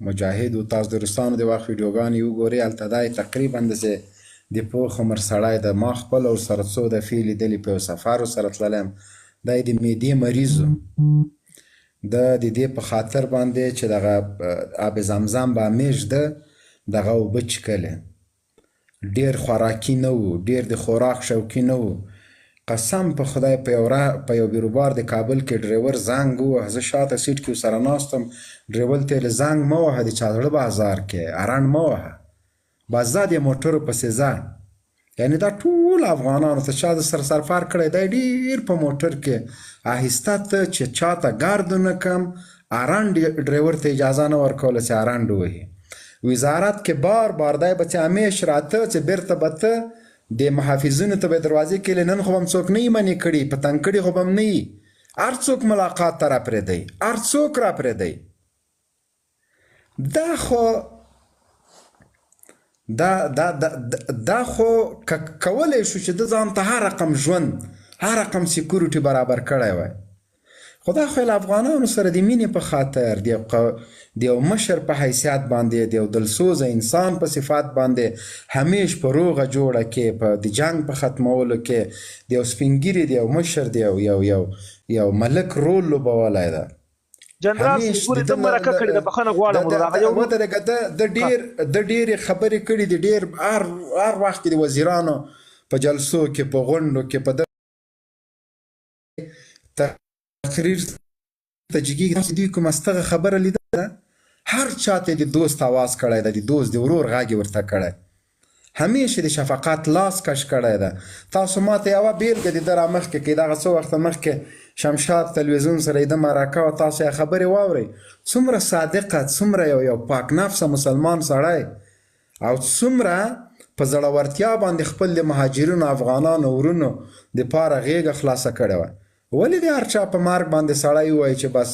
مجاهد و. تاسو د روسانو د وخت ویډیوګانې وګورئ، هلته دی تقریبا داسې د پوخ عمر سړی ده. ما خپله ورسره څو دفعې لیدلي، په یو سفر ورسره تللی یم. دی د معدې مریض و. ده د دې په خاطر باندې چې دغه آب زمزم به همیش ده دغه اوبه چکلې. ډېر خوراکي نه وو، ډېر د خوراک شوقي نه وو. قسم په خدای په یو را په یو بیروبار د کابل کې ډریور زنګ ووهه، زه شاته سیټ کې ورسره ناست وم، ډریور ته یې زنګ مه وهه، د چا زړه به ازار کې، ارنډ مه وهه، بس ځه د موټرو پسې ځه. یعنی دا ټول افغانانو ته چا د سره سفر کړی دی، ډیر په موټر کې آهسته ته چې چاته ګرد نه کم، ارنډ ډریور ته اجازه نه ورکوله چې ارنډ ووهي. وزارت کې بار بار دی به چې همیش راته چې بیرته به ته د محافظینو ته به دروازې کې نن خو به هم څوک نه یي منې کړي، په تنګ کړي خو به هم نه یي، هر څوک ملاقات ته راپرېدی، هر څوک راپرېدی. دا خو دا دا دا دا خو که کولی شو چې د ځان ته هر رقم ژوند، هر رقم سیکورټي برابر کړی وای، خو دا خو له افغانانو سره د مینې په خاطر، د یو د یو مشر په حیثیت باندې، د یو دلسوزه انسان په صفت باندې، همیش په روغه جوړه کې، په د جنګ په ختمولو کې د یو سپین ږیري، د یو مشر، د یو یو یو یو ملک رول لوبولی ده. جنرال همیش صاحب ګورې د ده ده مرکه کړې ده، بخښنه غواړم وروره هغه یو ودرېږه، ده ده ډېر ده ډېرې خبرې کړې دي، ډېر هر هر وخت کې د وزیرانو په جلسو کې، په غونډو کې، په دغه تقریر ته چې کېږي، تاسو دوی کومه ستغه خبره لیدله ده؟ هر چاته د دوست اواز کړی ده، د دوست د ورور غږ یې ورته کړی، همیش د شفقت لاس کش کړی ده. تاسو ماته یوه بیلګه د ده رامخکې کړئ، دغه څو وخته مخکې شمشاد تلویزیون سره یې د مرکه وه، تاسو یې خبرې واورئ، څومره صادقه، څومره یو یو پاک نفسه مسلمان سړی، او څومره په زړورتیا باندې خپل د مهاجرینو افغانانو ورونو د پاره غېږه خلاصه کړې وه. ولې د هر چا په مرګ باندې سړی ووایي چې بس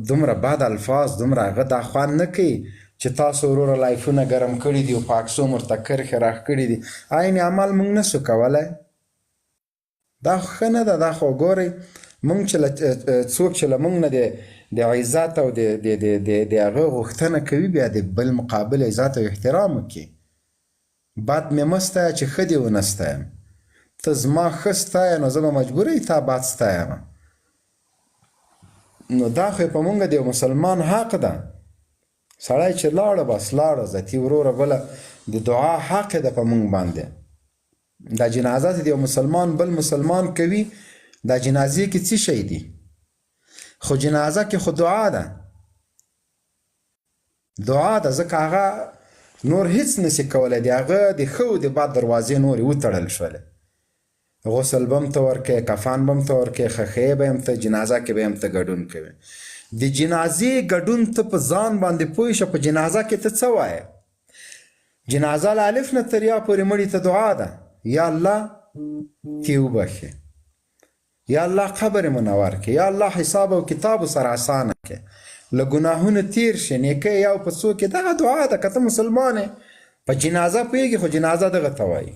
دومره بد الفاظ، دومره هغه دا خوند نه کوي چې تاسو وروره لایفونه ګرم کړي دي او په عکسو مو ورته کرښې راښکړي دي، عین عمل موږ نه سو کولی. دا خو ښه نه ده. دا خو ګورئ مونږ چې له څوک چې له مونږ نه د د عزت او د د د د د هغه غوښتنه کوي، بیا د بل مقابل عزت او احترام وکړي. بد مې مه ستایه چې ښه دې ونه ستایم، ته زما ښه ستایه نو زه به مجبوره یي تا بد ستایم. نو دا خو په مونږ د یو مسلمان حق ده. سړی چې لاړه بس لاړه، ذاتي وروره بله د دعا حق ده په مونږ باندې. دا جنازه چې د یو مسلمان بل مسلمان کوي، دا جنازې کې څه شی دي؟ خو جنازه کې خو دعا ده، دعا ده، ځکه هغه نور هیڅ نسی کولی، د هغه د ښه او د بد دروازې نورې وتړل شولې. غسل به هم ته ورکوې، کفن به هم ته ورکوې، ښخې به هم ته، جنازه کې به هم ته ګډون کوې. د جنازې ګډون ته په ځان باندې پوه شه، په جنازه کې ته څه وایې؟ جنازه له الف نه تر یا پورې مړي ته دعا ده، یا الله تی وبخښې، یا الله قبر منور کړي، یا الله حساب او کتاب سره اسانه کړي، له ګناهونو تیر شي، نیکه یو په څو کې دغه دعا ده. که ته مسلمان یې په جنازه پوهېږي، خو جنازه دغه ته وایي.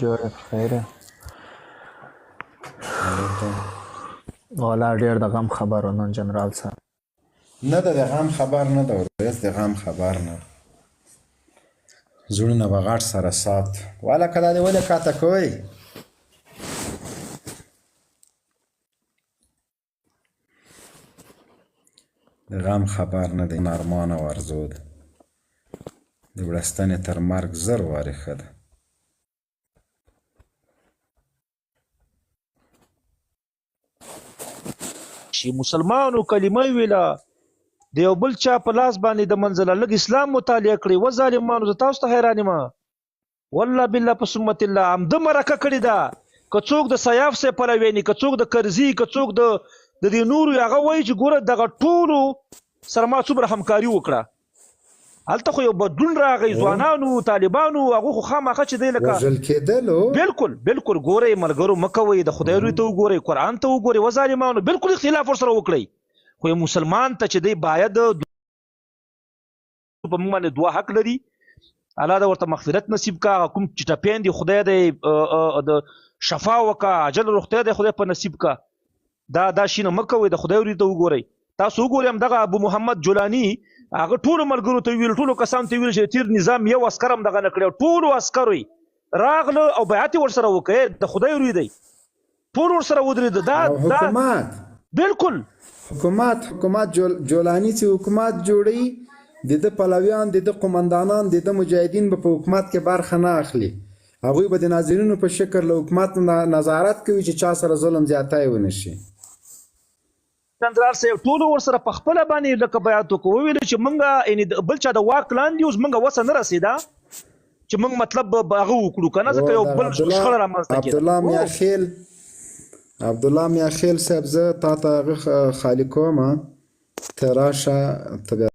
جوړ ولا ډیر د غم خبر نن جنرال صاحب. نه ده د غم خبر نه ده ورته، د غم خبر نه، زړونه به غټ سره سات. والا که دا دې ولې کاته کوئ؟ د غم خبر نه دی، ارمان او ارزو ده، د وړستنې تر مرګ 1000 وارې ښه ده. چې مسلمانو کلمه ویله د یو بل چا په لاس باندې د منځله لږ اسلام مطالعه کړئ. و ظالمانو، زه تاسو ته حیران یم، والله بالله په سمت الله همده مرکه کړې ده. که څوک د سیاف صاحب پلوی نه، که څوک د کرزي، که څوک د د دې نورو، هغه وایي چې ګوره دغه ټولو سره ما څومره همکاري وکړه، هلته خو یو بدلون راغی، ځوانانو طالبانو هغه خو خامخا چې دی لکه وژل کېدلو. بالکل بالکل. ګورئ ملګرو مه کوئ، د خدای روی ته وګورئ، قرآن ته وګورئ. و ظالمانو بالکل اختلاف ورسره وکړئ، خو یو مسلمان ته چې دی باید په موږ باندې دوه حق لري. الله د ورته مغفرت نصیب کا، هغه کوم چې ټپیان دي خدای دی د شفا وکا، عاجل روغتیا دی خدای په نصیب کا. دا دا شینه مکوئ، د خدای وري ته وګورئ. تاسو وګورئ هم دغه ابو محمد جولانی هغه ټولو ملګرو ته ویل، ټولو کسانو ته ویل چې تیر نظام یو عسکر هم دغه نه کړی، ټولو عسکرو راغله او بیعت یې ورسره وکړ، د خدای روی دی، ټول ورسره ودرېد. دا او دا حکومت بالکل حکومت حکومت جول جولانی چې حکومت جوړي، د ده پلویان، د ده قومندانان، د ده مجاهدین به په حکومت کې برخه نه اخلي. هغوی به د ناظرینو په شکل له حکومت نه نظارت کوي چې چا سره ظلم زیاتی ونه شي. جنرال صاحب ټولو ورسره په خپله باندې لکه بیعت وکړو، وویل چې مونږ یعنی د بل چا د واک لاندې یو، زمونږ وسه نه رسېده چې مونږ مطلب به هغه وکړو که نه، ځکه یو دغه بل عبدالله شخړه رامنځته کېده. عبدالله میاخیل، عبدالله میاخیل صاحب، زه تا ته هغه خالي کوم، ته راشه، ته بیا.